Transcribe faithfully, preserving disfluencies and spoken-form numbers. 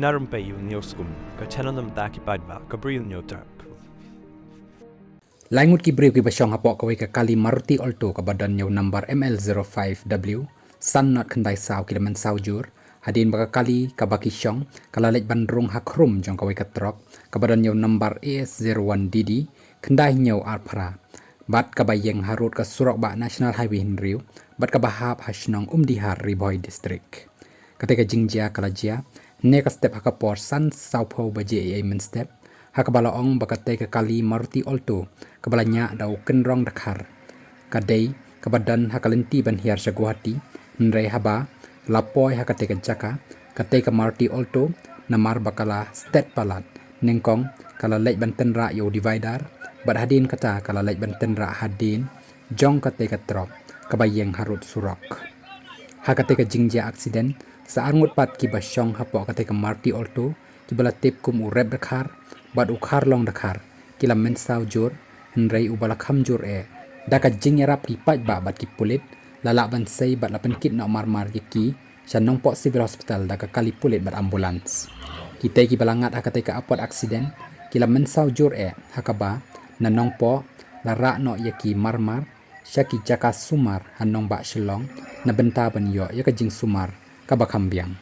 Na rympei ïa u News Kum, ka channel na bynta ki paidbah, ka Briew News Term. Lai ngut ki briew kiba shong hapoh kawei ka kali Maruti Alto kaba don ïa u number M L zero five W san not khyndai saw ki la mynsaw jur, hadien ba ka kali kaba ki shong ka la leit ban rung ha khrum jong kawei ka trok kaba don ïa u number A S zero one D D khyndai hynñiew ar phra, bad kaba ïeng harud ka surok bah National Highway hynriew, bad kaba hap ha shnong Umdihar, Ri Bhoi District. Katei ka jingjia ka la jia hynne ka step ha ka por san sawphew baje eiei mynstep, ha kaba la ong ba katei ka kali Maruti Alto kaba la ñiah da u kynrong dkhar ka dei kaba don ha ka lynti ban hiar sha Guwahati, hynrei haba la poi ha katei ka jaka, katei ka Maruti Alto, namar ba ka la stet palat, nyngkong ka la leit ban tynrah ïa u divider, bad hadien kata ka la leit ban tynrah hadien jong katei ka trok kaba ïeng harud surok. Ha katei ka jingjia aksiden, sa ar ngut pat kiba shong hapoh katei ka Maruti Alto, kiba la tip kum u rep dkhar bad u kharlong dkhar, ki la mynsaw jur, hynrei uba la kham jur eh, da ka jingïarap ki paidbah bad ki pulit, la lah ban sei bad la pynkit noh marmar ïa ki sha Nongpoh Civil Hospital da ka kali pulit bad ambulance. Kitei kiba la ngat ha katei ka apot aksiden ki la mynsaw jur eh, ha kaba na Nongpoh la rah noh ïa ki marmar sha ki jaka sumar ha nongbah Shillong, na bynta ban ïoh ïa ka jingsumar kaba kham biang.